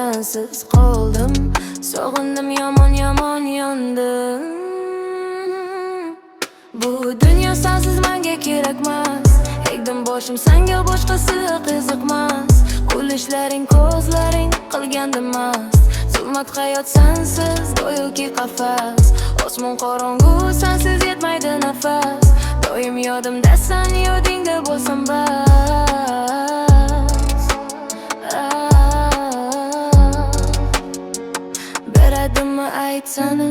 Sensiz qoldim, sog'indim, yomon yomon yondim. Bu dunyo sensiz menga kerakmas. Egdim boshim sanga, boshqasi qiziqmas. Kulishlaring, ko'zlaring qilgandim mast. Zulmat hayot sensiz, go'yoki qafas. Osmon qorong'u, sensiz yetmaydi nafas. Doim yodimdasan, yodingda bo'lsam bas. Ah. Beradimi aytsani,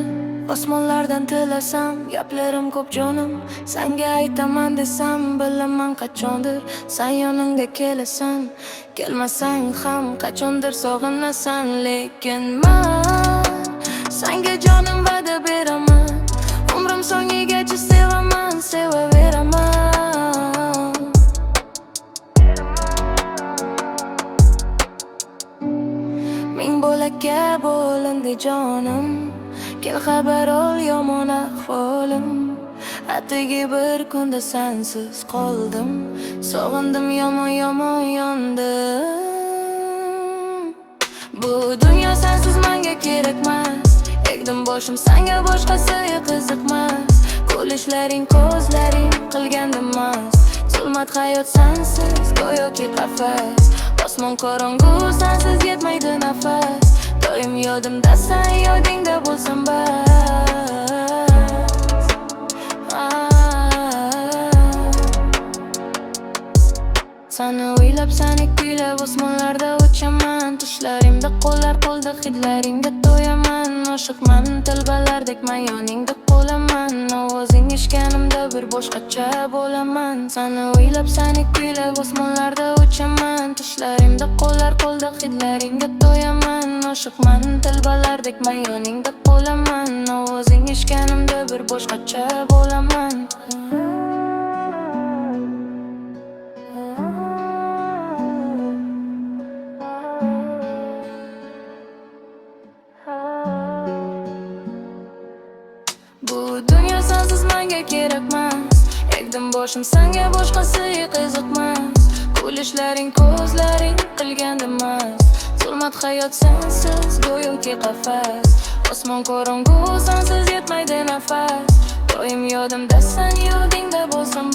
osmonlardan tilasam. Gaplarim ko'p jonim, sanga aytaman desam. Bilaman, qachondir san yonimga kelasan. Kelmasang ham qachondir sog'inasan. Lekin man sanga jonim va'da beraman, umrim so'ngigacha sevaman, sevaveraman. Ming bo'lakka bo'lindi jonim. Kel, xabar ol yomon ahvolim. Atigi bir kunda sensiz qoldim. Sog'indim, yomon yomon yondim. Bu dunyo sensiz menga kerakmas. Egdim boshim sanga, boshqasi qiziqmas. Kulishlaring, ko'zlaring qilgandim mast. Zulmat hayot sensiz, go'yoki qafas. Osmon qorong'u, sensiz yetmaydi nafas. Doim yodimdasan, yodingda bo'lsam bas. Ah. Sani o'ylab, sani kuylab osmonlarda uchaman. Tushlarimda qo'llar qo'lda, hidlaringga to'yaman. Oshiqman telbalardek, man yoningda bo'laman. Ovozing eshitganimda bir boshqacha bo'laman. Sani o'ylab, sani kuylab osmonlarda uchaman. Tushlarimda qo'llar qo'lda, hidlaringga to'yaman. Oshiqman telbalardek, man yoningda bo'laman. Ovozing eshitganimda bir boshqacha bo'laman. Bu dunyo sensiz menga kerakmas. Egdim boshim sanga, boshqasi qiziqmas. Kulishlaring, ko'zlaring qilgandim mast. Zulmat hayot sensiz, go'yoki qafas. Osmon qorong'u, sensiz yetmaydi nafas. Doim yodimdasan, yodingda bo'lsam.